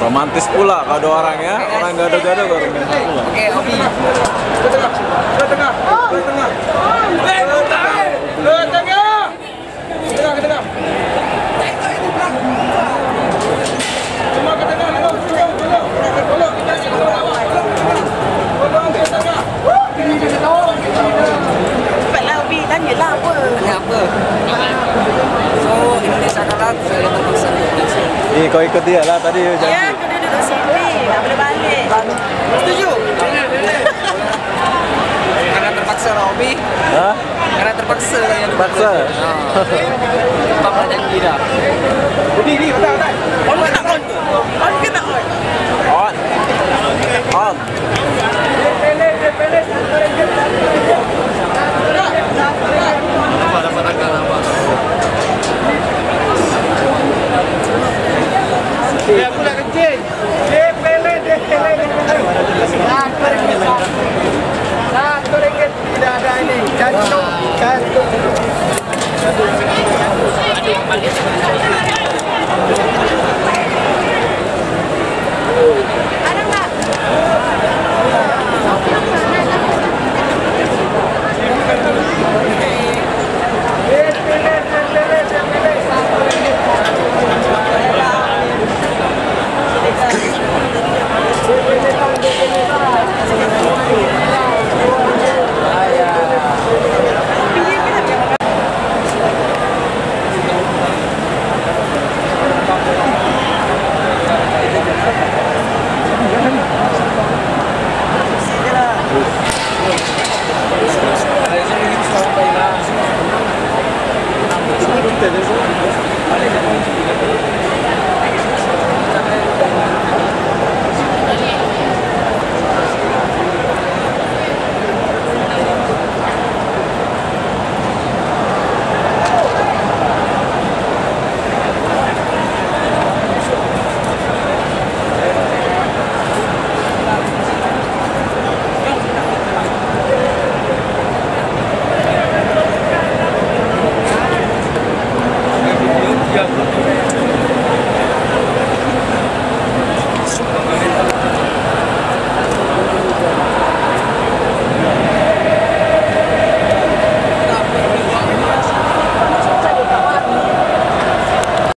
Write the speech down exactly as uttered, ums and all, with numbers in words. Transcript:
Romantis pula kalau ada orang ya, orang gado-gado kalau romantis pula. Oke, Obi. Ke tengah, ke tengah, ke tengah. Ke tengah. Tengah, ke tengah. Cuma ke tengah, tengok, tengok, tengok. Tolong, kita ni, tolong, tolong. Tolong, ke tengah. Cepatlah, Ubi, tanyalah apa. Tanya apa? So, Indonesia kalah, saya terpaksa. Eh, kau ikut dia lah tadi, janji. Ya, aku duduk sini, tak boleh balik. Setuju? Karena terpaksa lah, Ubi. Hah? Karena terpaksa lah yang terpaksa. Ha. Sebab dah janji dah. Ubi, Ubi, betul, betul. On ke tak on? On ke tak on? On. On. Tidak ada ini. Jantung, jantung.